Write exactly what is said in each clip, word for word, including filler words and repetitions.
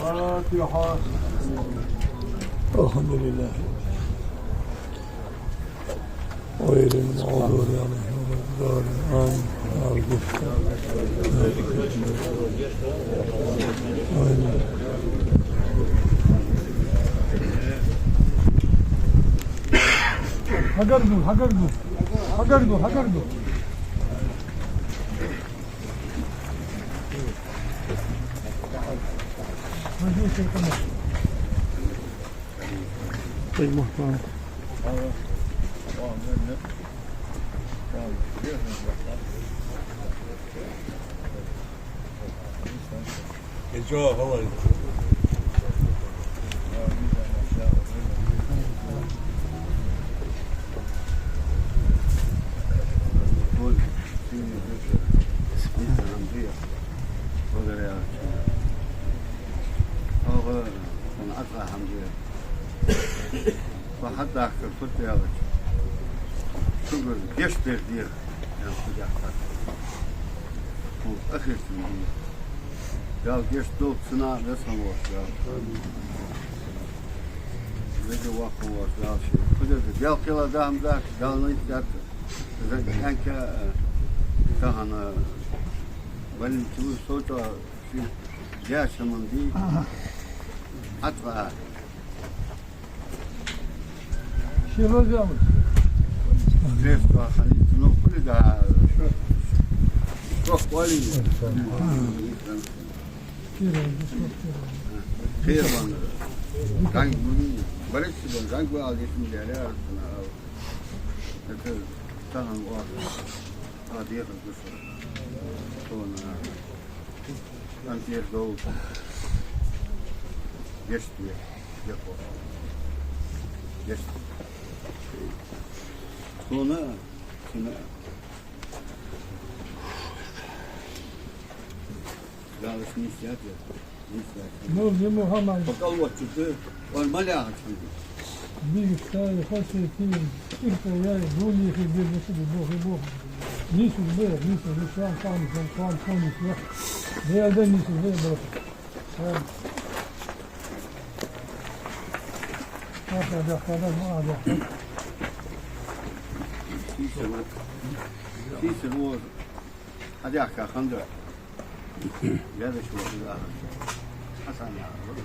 الفاتحة. الحمد لله. غير المغضوب عليهم ولا الضالين. آمين. آمين. حقرقوا، حقرقوا، حقرقوا، حقرقوا. طيب، محترم. Ва хьадахкар фу да аьлча, шугара гешт дар дера, аьнна, хьадахкар. Хьона къахетам бе. Дала гешт долда цунна а, веза хинна волча Дала. Веза-воккха хинна волча Дала ший. Кхы деза Даьла кхела дахьа ма дац, Дала нийса даьд. Из кӀаьнк а, тахан, больнице вуй, со чӀоагӀа ший даьча хӀаман дий, хьатӀа а. Ши лоза ма. Лес бахани, ну, хули да, шох вали. Ши лоза, шох, ши лоза. Хер ван. Ганг буни, барес бан, ганг вал, десин дяля, арсана, ал. Это тахан ва. А, дехар гуш. Тона. Ан дехар дол. Гешт де. Дехо. Гешт. Тона. Тона. Дала шийна нийса даьд. Ну, не Мухаммад. Пока вот ты, он маляр. Бигаш тайи хосети, ирта яй, дули хи бир, бир, бир, бир. Нийса бе, нийса бе, шоана, шоана, шоана, шоана нийса бе. Бе, да нийса бе, бе. Ха. Ха, ха, да, ха, да, ма, да. Нийса бе. Нийса бе. Хьадехка хиннад. Язаш ва из ахар. Хьасан яхар.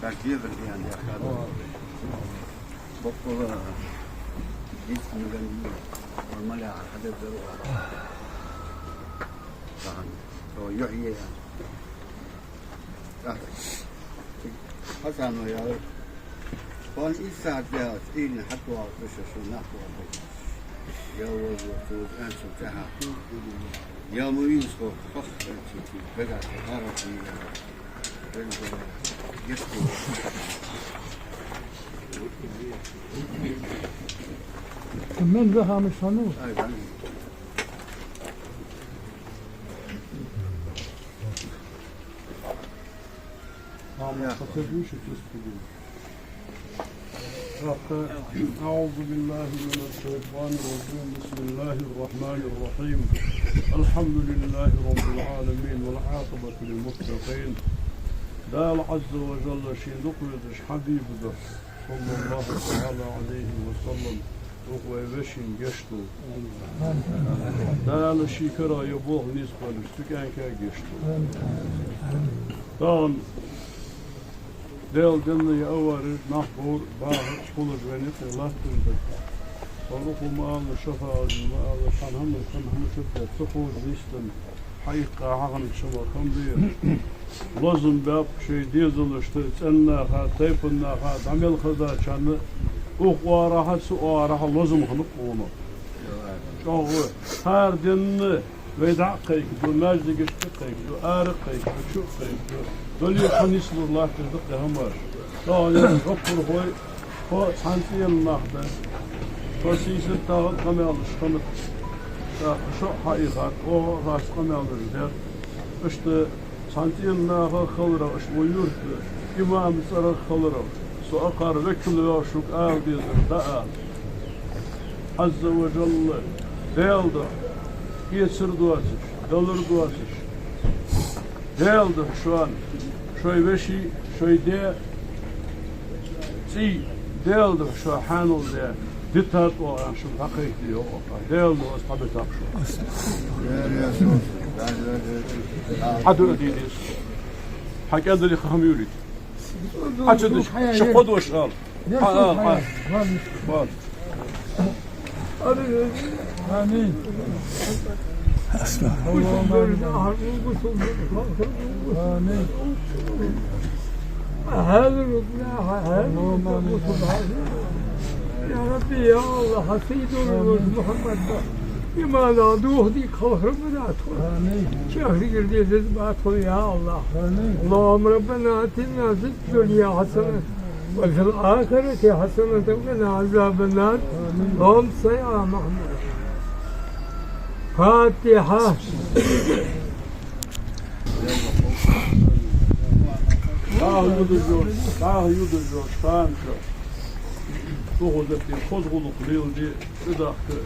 Так дезар диан дехка. Боккъала дийцар меган, нормально яхар, хьадергдар ва. Тахан. То юхье. Хьасано яхар. Хьона исс сахьат даьлча, Ӏуйрийна хьатӀавоагӀа, шу нах воагӀа. Я ваза, цо аьнна цу тӀехьа. Я ма вийна со, хах, аьнна цу, дагахь, хьарам хӀама яхар. Гешт де. Мин ваха мишану? Ай, ай. أعوذ بالله من الشيطان الرجيم. بسم الله الرحمن الرحيم. الحمد لله رب العالمين والعاقبة للمتقين. Дала Ӏазза ва Жалла ший дукха везаш Хьабиба да, саллаллахӀу таӀала Ӏалайхи ва саллам, укх вай вешийна гешт долда. Дала ший кара ер болх нийсбалаш, цу кӀаьнка гешт долда. Тахан Даьла денна я авараш, нах бовр, бахараш, хулаш вайна юкъе латташ да. Фаруху ма аллара, шафаӀат ма аллара, хьан хӀама, хӀама, хӀама чу тӀа ца кхувш нийсденна, хьаиккха хьахиннача хӀамах хам бе. Лазам баьб шоай дезалашта, цӀен наха, тайпан наха, дӀа мел хезачарна, укх оагӀорахьа, цу оагӀорахьа лазам хиннаб хьона. ЧӀоагӀа, хӀара денна вай дӀа а кхайкаду, маьждигашка а кхайкаду, ара а кхайкаду, чу а кхайкаду, дале а хьанислур латташ да-кх хӀамаш. Тахан гӀаппархой, тхо цхьан цӀенах нах да. Тхо сийсара тахар къамаьлаш хиннад. ТӀаккха шо а хьаийхад, оаха а хац къамаьлаш дар. Иштта цхьан цӀенах нах а хиларах, иштта вай юрта имама цӀерах а хиларах, со акхар векал ваьв шуга ала дезар дӀаала. Ӏазза ва Жалла, Даьла духьа, эцар доацаш, Далар доацаш. Даьла духьа шоана, шоай веший, шоай даь цӀий, Даьла духьа шо хьанал даь, дита тӀа оаха шо хьакхайкаде йоах. Даьла духьа аз хьабитаб шо. Хьадуа дийдес. Хьа кӀаьдали ха хӀама юрийта. Ӏа чу деш, шо кхо дош ала. Ӏа, Ӏа, Ӏа. Амин. Амин. يا ربي، يا الله، حسيد محمد. إيمان دوخ ديك خلق ربنا أدخل. آمين. شهر قرديس أدخل يا الله. آمين. اللهم ربنا آتنا في الدنيا حسنة وفي الآخرة حسنة وقنا عذاب النار. آمين. اللهم صل على محمد. فاتحة. ДӀахо юдаш йолаш, дӀахо юдаш йолаш хана чу. Цу хоза тӀа хоза гӀулакх леладе, тӀадахка,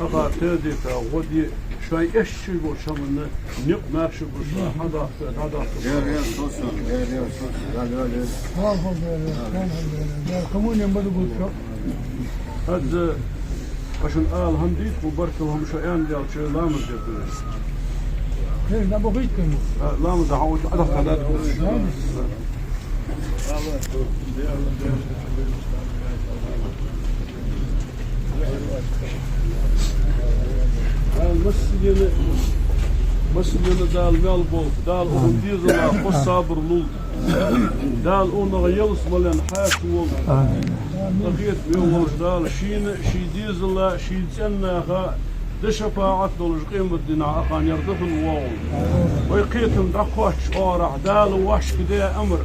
аха тезета гӀо де, шоай эшший болча хӀаманна никъ маьрша гуш, хьадахка, дӀадахка. Кому не могу. ХӀанз аз шоана ала хӀама дийцад, баркал хӀама шо аьнна даьлча, ламаз дергда вай. Э, да, бохуьйтта. А, ламаз хьаотташ, Ӏодахка дӀа. А, массанена, массанена Дала маьл болба, Дала укхун дезала кхо сабар лулда. Дала укхунах ялсмален хьаьша волва. Амин. Къахетаме волча Дала шийна, ший дезала, ший цӀен наха да шапаӀат долаш къематдийнахьа акхарна ер духьал воагӀалва. Вай кхетам дӀакхоачача оагӀорахьа Дала вӀашка даь амар: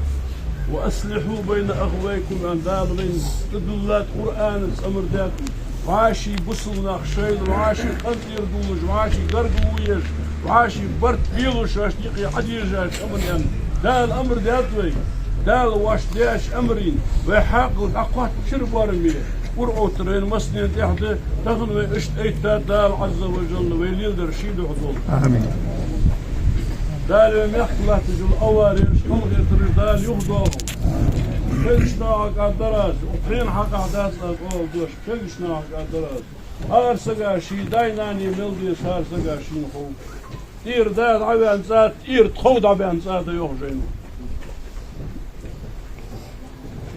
وأصلحوا بين أخويكم, аьнна, Дала вайна тӀадиллад Къуръанаца амар даьд. ВӀаший бусалба нах шоайла, вӀаший къинтӀера дуллаш, вӀаший гаргало еш, вӀаший барт белаш, шоашта юкъе Ӏодежаш аман аьнна, Дала амар даьд вайга. Дала вӀашка даьча амарна вай хьаькъал дӀакхоачача боараме, Къуръан тара вайна массанена тӀехьа да, тахан вай иштта эттад Дала Ӏазза ва жалла, вай леладер ший духьа долда. Амин. Дала вай мехка латташ йола авареш, халахетараш Дала юхадоахалда. Кхоачашта хьакъ дар аз, укх хьакъехьа дац аз оал дош. Кхоачашта хьакъ дар аз. ХӀара сага ший даь-наьна мел деза, хӀара сага шийна хов. ТӀера да дӀаваьнна цӀа да, тӀера тхов дӀабаьнна цӀа да, йоах жайно.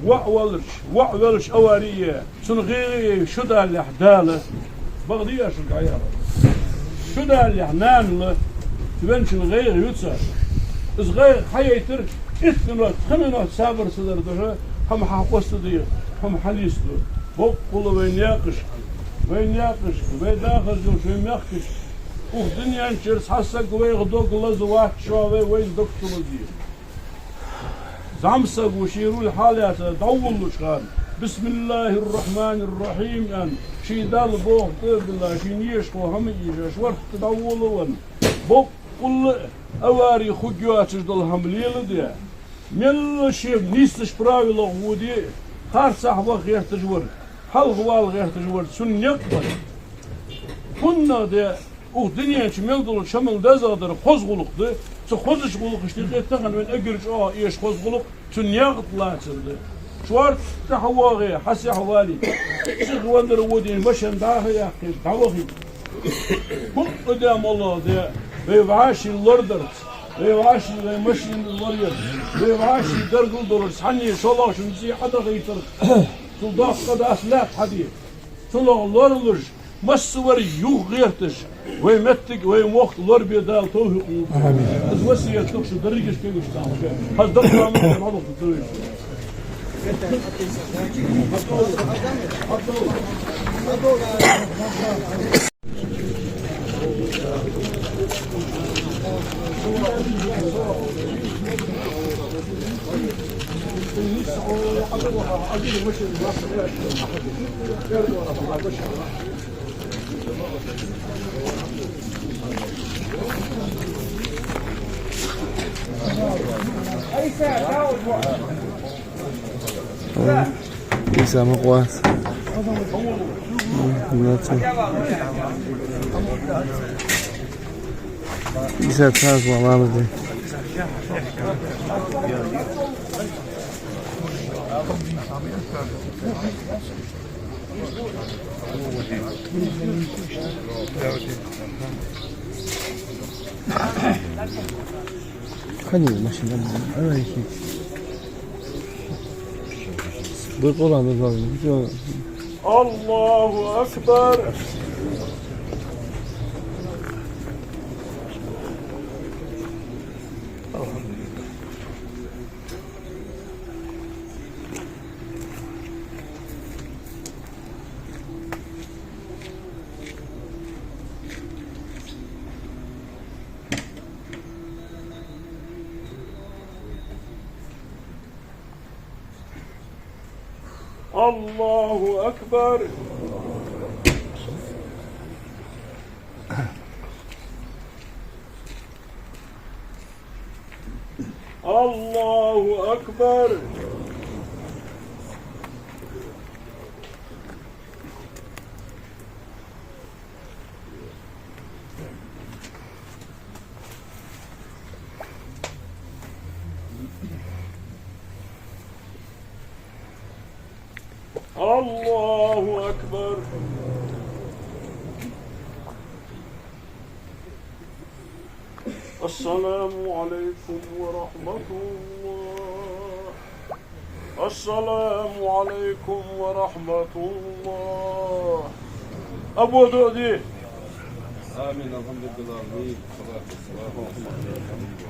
ВоӀ валарч, воӀ велча авари я, цунна гӀайгӀа я, шу даллалехь Дала. Бакъ дий аз шуга яхар? Шу даллалехь нана ла, венначунна гӀайгӀа юц аз. Из гӀайгӀа хьаяйтар, итт минот, пхи минот сабар ца дар духьа, хӀама хьакъоастаде, хӀама хьанийсду. Боккъала вай наькъашка, вай наькъашка, вай дахаза йолча вай мехкашка, укх дунен чура цхьа саг вайх дог лазавац, шоана вай вайна дог ца лазае. ЗӀамсаг ва, ший руль хьалаьца дӀаволалуча хана, بسم الله الرحمن الرحيم аьнна, ший Далла бохам тӀа а биллача, шийна езаш хов хӀама а ийша, шортта дӀаволавенна, боккъала а авари хургйоацаш дола хӀама леладе, мел шийна нийсача правилах воде, харцахьа ваха гӀерташ вар, хьалха вала гӀерташ вар, цунна никъ бар. ХӀаннагӀа де, укх дунен чу мел долча хӀамал дезагӀа дар хоза гӀулакх да, цу хозача гӀулакхашта юкъе тахан вайна эггара чӀоагӀа эша хоза гӀулакх, цу наькъа тӀа лацар да. Шортта хьавоагӀе, хьасехьа вале, сихвеннара водийна машен дӀа-хьа яьккхе, дӀавахе. ХӀуъа де, моллагӀа де, вай вӀаший лорадарца, вай вӀаший вай машенаш лораярца, вай вӀаший гаргало долаш, цхьанне шоллагӀчун цӀий Ӏодахийтарца, цул доккха дац лаьтта хьаде. Цунах лоралуш, массавар юхагӀерташ, вай моттиг, вай мохк лорабе Дала товфикъ лулда. Амин. Из васкет ду шо дерригаш кагаш тахьа. Хьажа, дакъа ма хьалха ду. Иса ма къоаца. Молодцы. Иса цхьа ламаз де. Хани машина, ай, хи. Бу Къуръан да. Аллаху акбар. Аллаху акбар. Аллаху акбар. Аллаху акбар. Ассаламу алейкум ва рахматуллах. Ассаламу алейкум ва рахматуллах. Абу Дуди. Амин. Алхамдулиллах. Амин. Салату вассаламу аля расулиллах.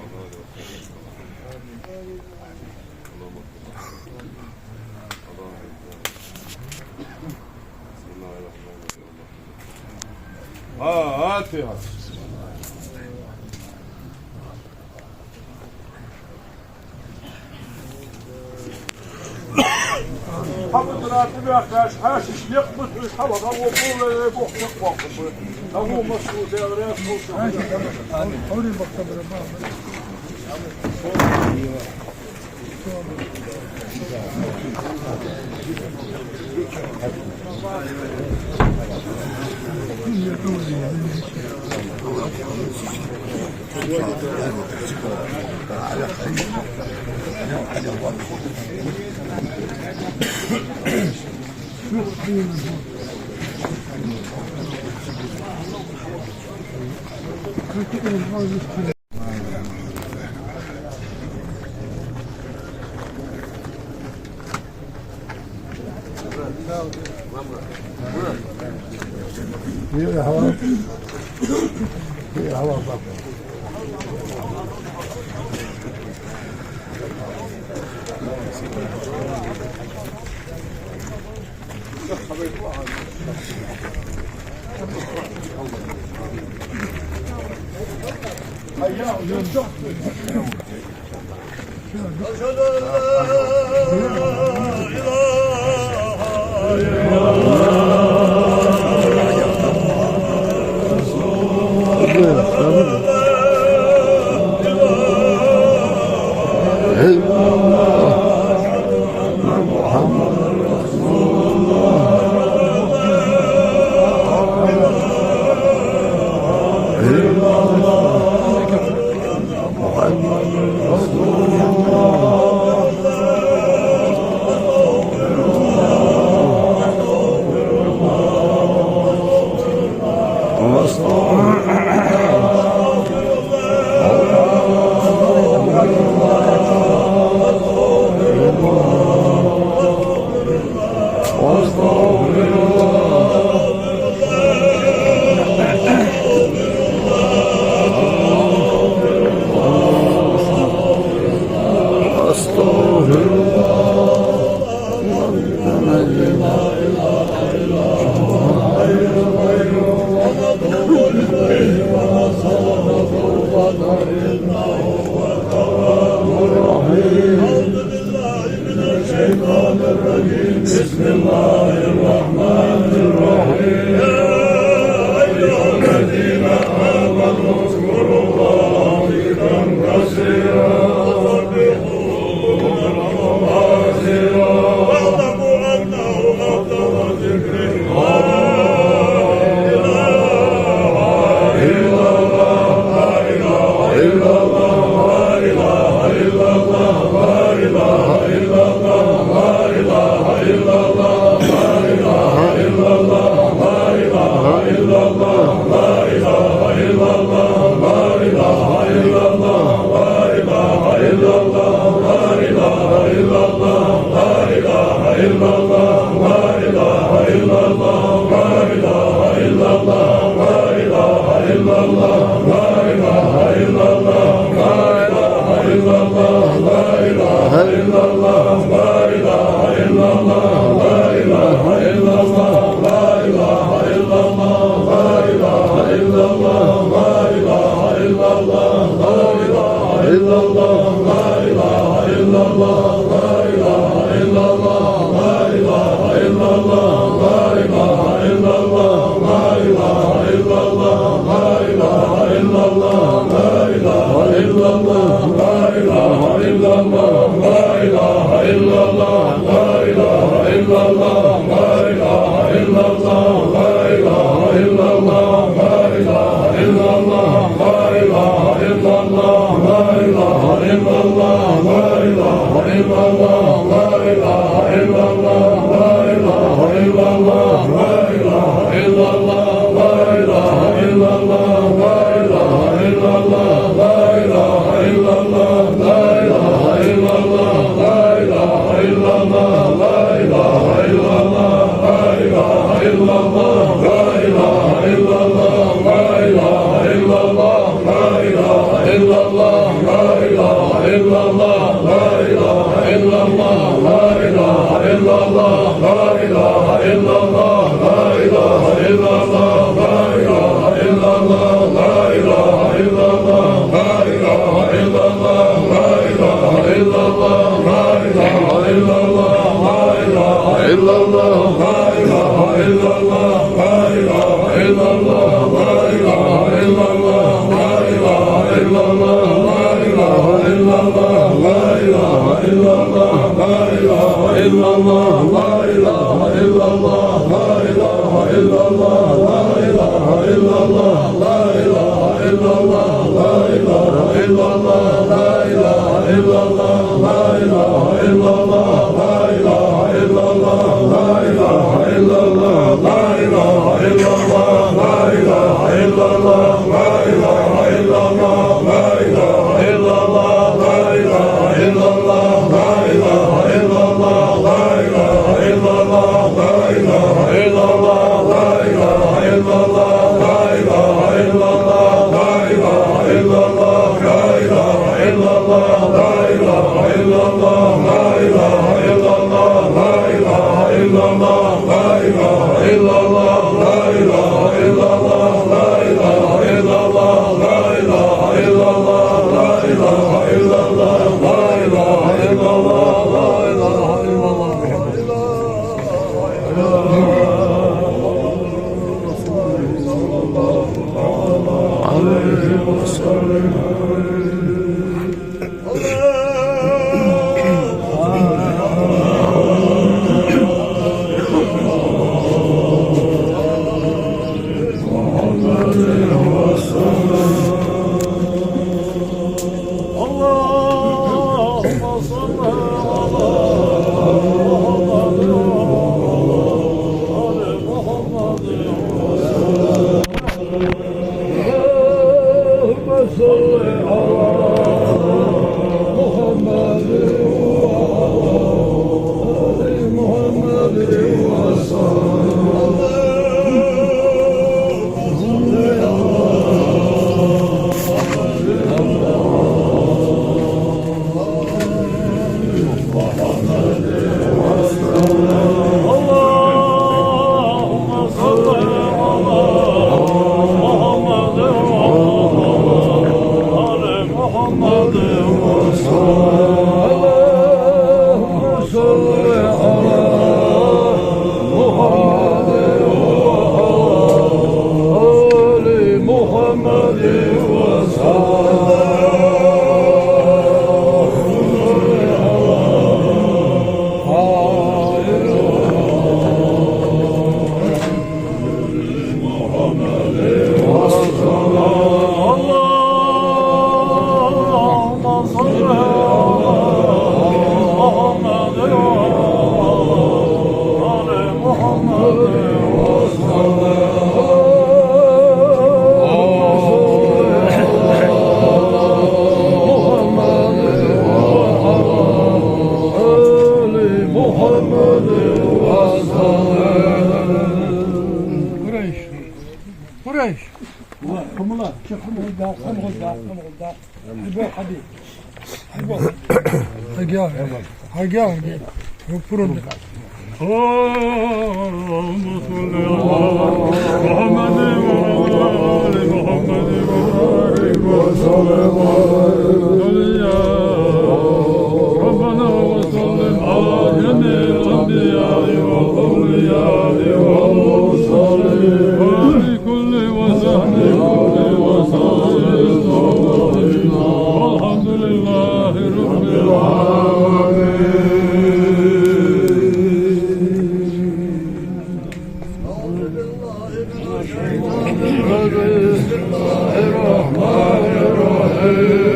Фатиха. Хьабатара тӀабаьхкача хьаьшашта никъ бутуш хьалха гӀо хуле, боху чакхваккхуш. Дагу масу Дела раьза хилва шоана. أشهد أن لا إله إلا الله. بسم الله الرحمن الرحيم. يا أيها الذين آمنوا اذكروا الله ذكرا كثيرا. واعلموا أنه أفضل الذكر لا إله إلا الله. اللهم صل على محمد وعلى آل محمد وسلم. اللهم صل على محمد وعلى آل محمد وسلم. اللهم صل على محمد وعلى آل محمد وسلم. اللهم صل على محمد وعلى آل محمد وسلم. اللهم صل على محمد وعلى آل محمد وسلم. آل محمد وسلم. قريش. قريش. حملة، شيخ حملة، حملة، حملة. حبيب حبيب. حبيب. حقيقة. حقيقة. اللهم صل على محمد وعلى آل محمد وبارك وسلم على ربنا وسلم على جميع الأنبياء والأولياء والمرسلين وعلى كل وصحبه وسلم. والحمد لله رب العالمين. أعوذ بالله من الشيطان الرجيم. بسم الله الرحمن الرحيم.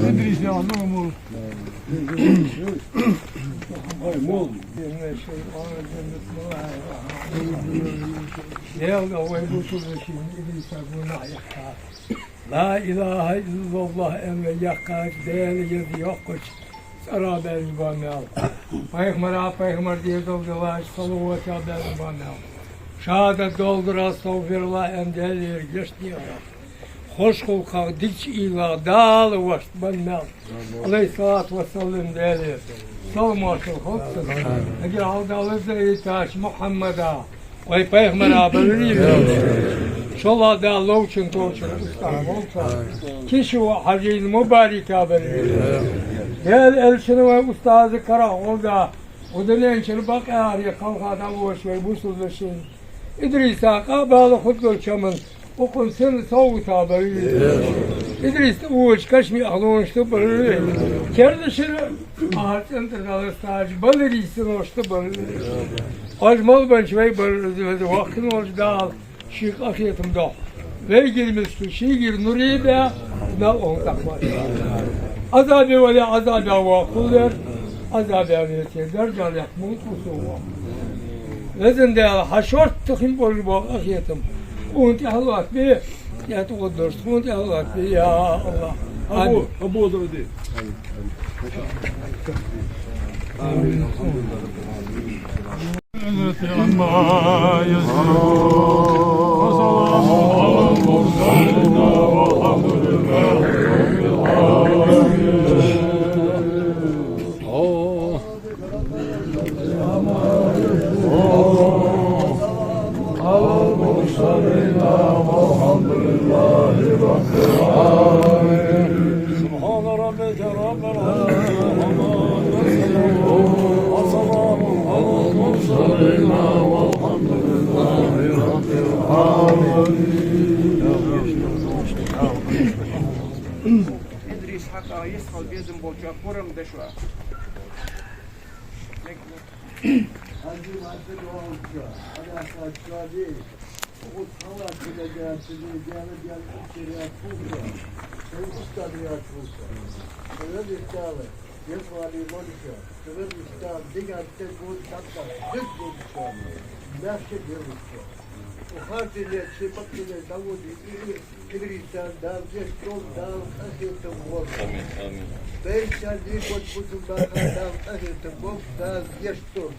إدريس يا نور. Даьла вай бусалба вешийна Идриса гонахьа яхка. لا إله إلا الله аьнна яхкача, Даьла еза йоаккхача цӀера баьнна ба маьл. Пайхамара пайхамара дезал диллача салавата баьнна ба маьл. Шадат долдара أستغفر الله аьнна, Даьлагара гешт дехар. Хоза гӀулакхах, дикача уйлах Дала воастабаьнна маьл. عليه الصلاة والسلام Даьла салам-моаршал хилда цунна. Эггара хьалха Дала лазар йитача Мухьаммада, вай пайхамара баларий вай. ШоллагӀа Дала ловчун, товчун устаз волча Киши воӀ Хьажийна мубарика баларий вай. Даьла элчана, вай устаза карагӀолла, укх дунен чура бакъахьара кхалха дӀавоагӀаш вай бусалба вешийна Идриса къа а бала хургдолча хӀаман укхун сенна совгӀата баларий вай. Идриса тӀавоагӀача кашамех лонаш тӀабаларий вай. Керда шера ахар цӀен тӀара даласташ баларий синош тӀабаларий вай. Оаш мел беннача вай баларий вай, веза воккха волча Дала ший къахетам дохьа. Вайгара мискача, шийгара нур бе, мел укхун тӀакхоачаш. Ӏазабе вале, Ӏазабе воккха хулар, Ӏазабе веце, даржа лаьтта мункъа сов. Везан Даьла, хьа шортта хинна болаш бола къахетам тхона тӀехьа лоаттабе, тӀехьа тӀагӀоргдолаш тхона тӀехьа лоаттабе, я АллахӀ. Амин. Абу, Абу Дарди. Амин. عما يصفون. وسلام على المرسلين والحمد لله رب العالمين. سبحان ربك رب العزة عما يصفون. وسلام على المرسلين والحمد لله رب العالمين. Идрис хьакъа йистхила безам болча пурам дашва. Идриса Дала гешт долда, Дала къахетам болба. Амин, амин. Бейча дийгот бусалба наха Дала къахетам болба, Дала гешт долда.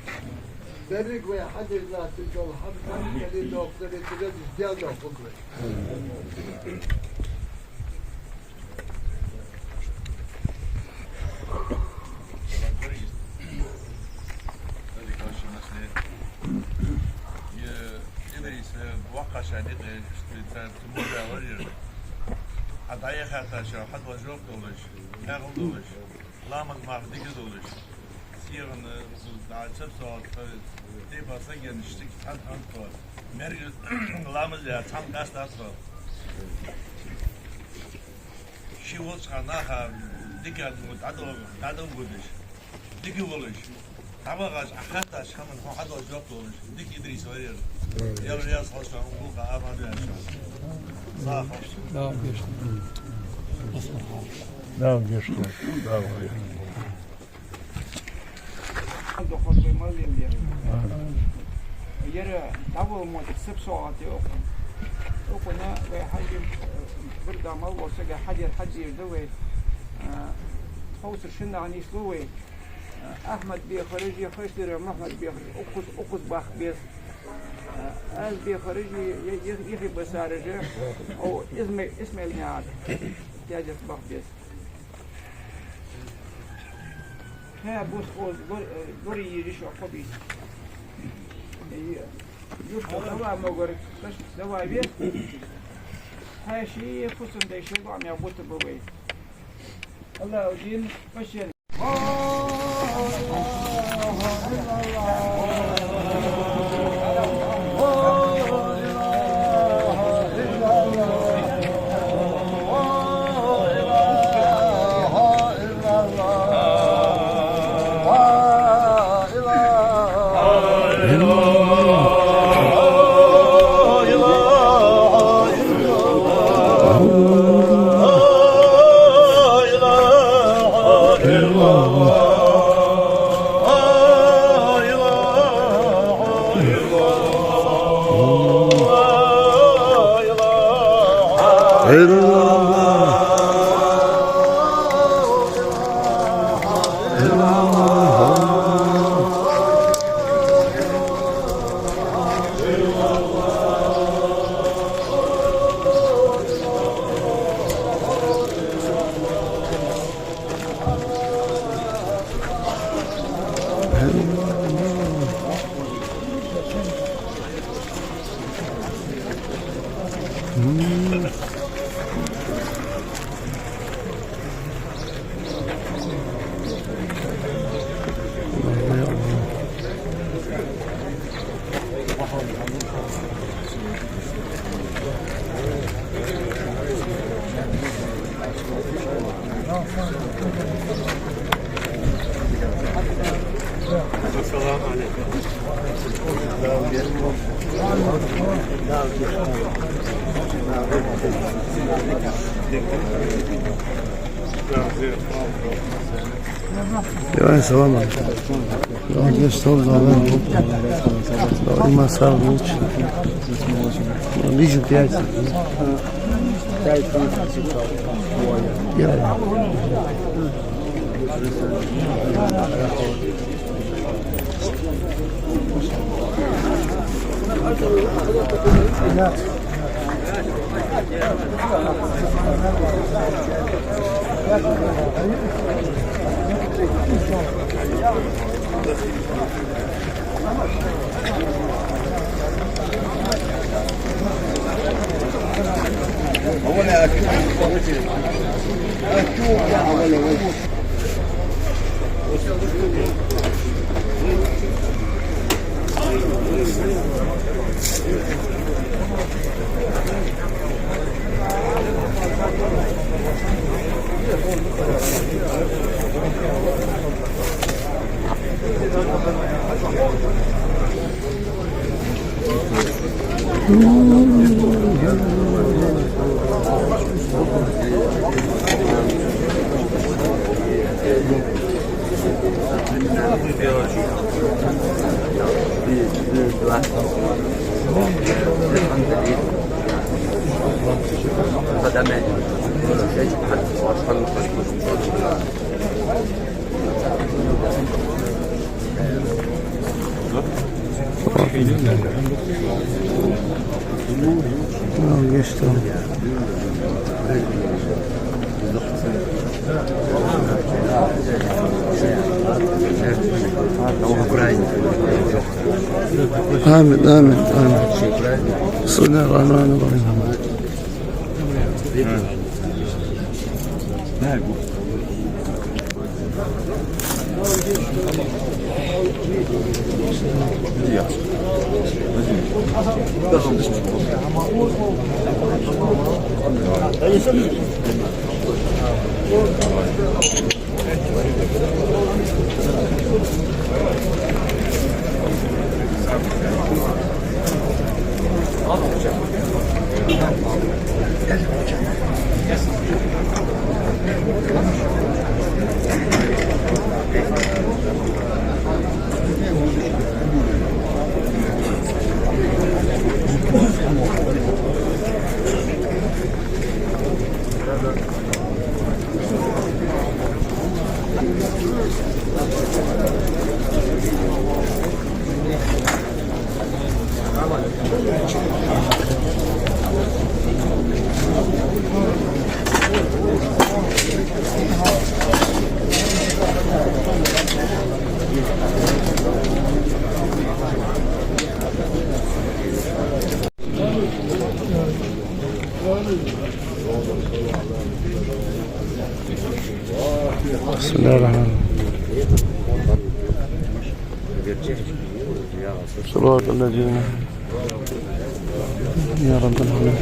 Берригаш вай хьадеш латташ дола хӀама, хӀама кӀале дохкаре, ца везаш Даьла дохкалда вай. Идриса воккхача никъе, цар тумура варира. Хьа дӀаяхьийтача, хьадола жоп долаш, хьаькъал долаш, ламаз мара дика долаш. Сийлахь, дӀа цап со, тӀа, тӀа ба са генаш, цхьан хӀанз тхо. Мерга ламаз яь, цхьан къаьстта тхо. Ши волча наха дика дӀадо-, дӀадовгадеш, дика волаш, дӀавахача, Ӏа хаьттача хӀаман хьо хьадола жоп долаш, дика Идрис варира. Ял яс хьо шоана гулха амал яц шоана. СагӀа хьо шоана. Дала гешт хилда. Дала гешт хилда. Дала гешт хилда. Дохор вай мал лелде. Яра дӀавола мотт сап соагӀат я укхун. Укхунна вай хьажим, э, бирда мел вола сага хьадер хьадер да вай. Э, ховсар шиннахьа нийслу вай. Э, Ахьмад бехараш, е хашдара Мухьмад бехараш, укхаз, укхаз баккха беза. Аз бехараш, я, я, я хи басараш, о, Исма-, Исмаил нягӀа, тяжет бах бес. Хьа бус оз лор-, лор йижи шо хобийт. Юрта дава могар, таш дава ве. Хьа ши фусун дай ши ба мя бута бавай. Аллах дин пашен. السلام عليكم. Давай, салам алейкум. Давай, здесь стол, давай. Давай, имам сам лучше. Ближе пять. Я. Ну, где что? آمين، آمين، آمين. بسم الله الرحمن الرحيم. بسم الله الرحمن الرحيم. صراط الذين، يا رب العالمين.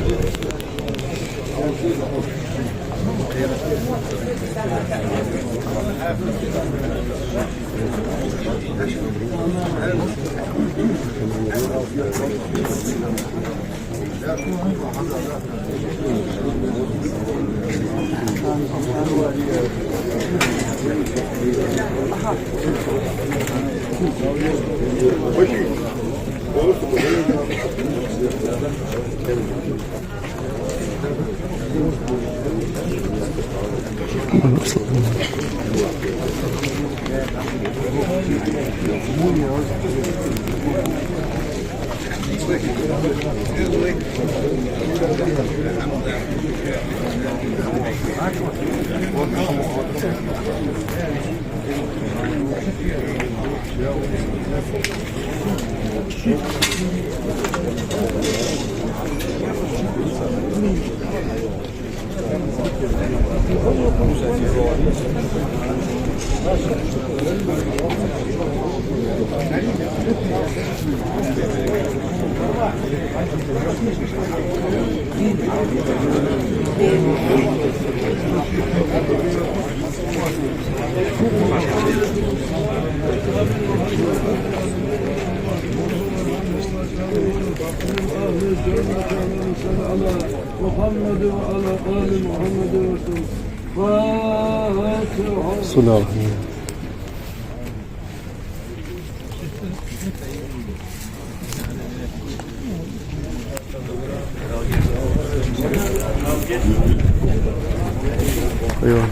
محمد وعلى آل محمد وسلم. فاتحة. بسم الله الرحمن الرحيم. أيوة.